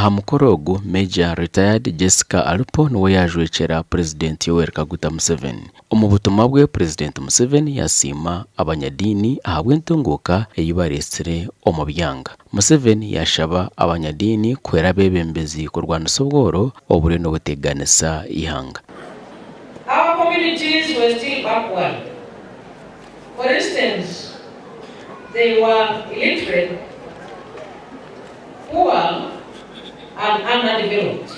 Aha mukoro ogu, Major, Retired, Jessica Alupo niwe yaajwekyera Purezidenti Yoweri Kaguta Museveni. Omu butumwa bwe, Purezidenti Museveni yasiima abanyadiini ahabw'entunguuka ei bareetsire omu byanga. Museveni yaashaba abanyadiini kuhwera abeebembezi kurwanisa obworo oburiyo nibuteganisa eihanga. Our communities were still backward. For instance, they were illiterate, poor and underdeveloped.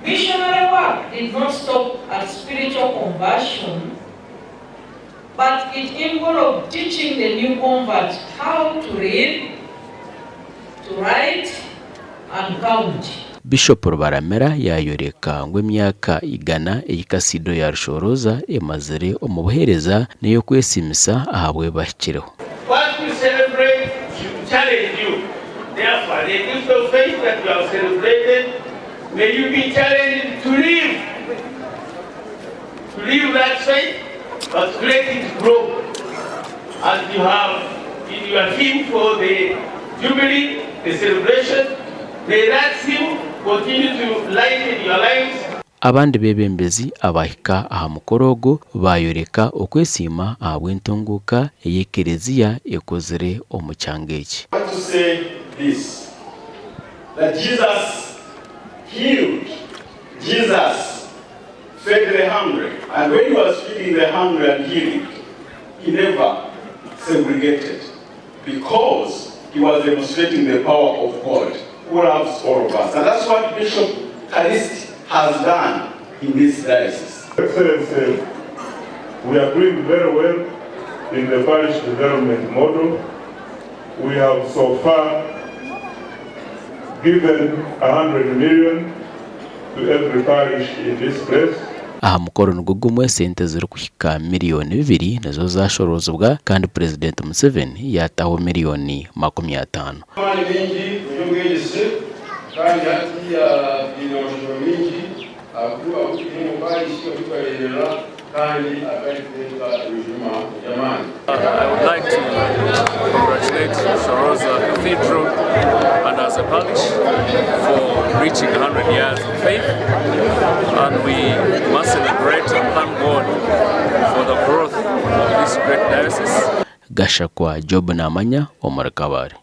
Missionary work did not stop at spiritual conversion, but it involved teaching the new converts how to read, to write and count. Bishop Rubaramira yaayoreka ngu emyaka igana ei Kasiidro ya Rushoroza emazire omu buheereza n'ey'okwesiimisa ahabw'ebibahikireho. What we celebrate should challenge you. Therefore, the gift of faith that you have celebrated, may you be challenged to live, to live that faith, but to let it grow as you have in your theme for the Jubilee, the celebration. May that theme continue to lighten your lives. Abandi beebembezi abaahika aha mukoro ogu baayoreka okwesiima ahabw'entunguuka ei ekereziya ekozire omu kyanga eki. I want to say this, that Jesus healed, Jesus fed the hungry, and when he was feeding the hungry and healing, he never segregated because he was demonstrating the power of God who loves all of us. And that's what Bishop Callist has done in this diocese. Excellency, we are doing very well in the parish development model. We have so far given 100 million to every parish in this place. Aha mukoro nigwo gumwe, sente zirikuhika miriyoni bibiri nizo zashoroozibwa kandi Purezidenti Museveni yaataho miriyoni 50. Amaani maingi omu by'obwegyese kandi hatiiya twine amashomero maingi agu agu twine omu paarishi agu twareeberera kandi agarikureeta ebijuma by'amaani. I would like to congratulate Shoroza Cathedral and as a parish for reaching 100 years of faith and we must celebrate and thank God for the growth of this great diocese. Gashakwa Job Namanya omuri Kabale.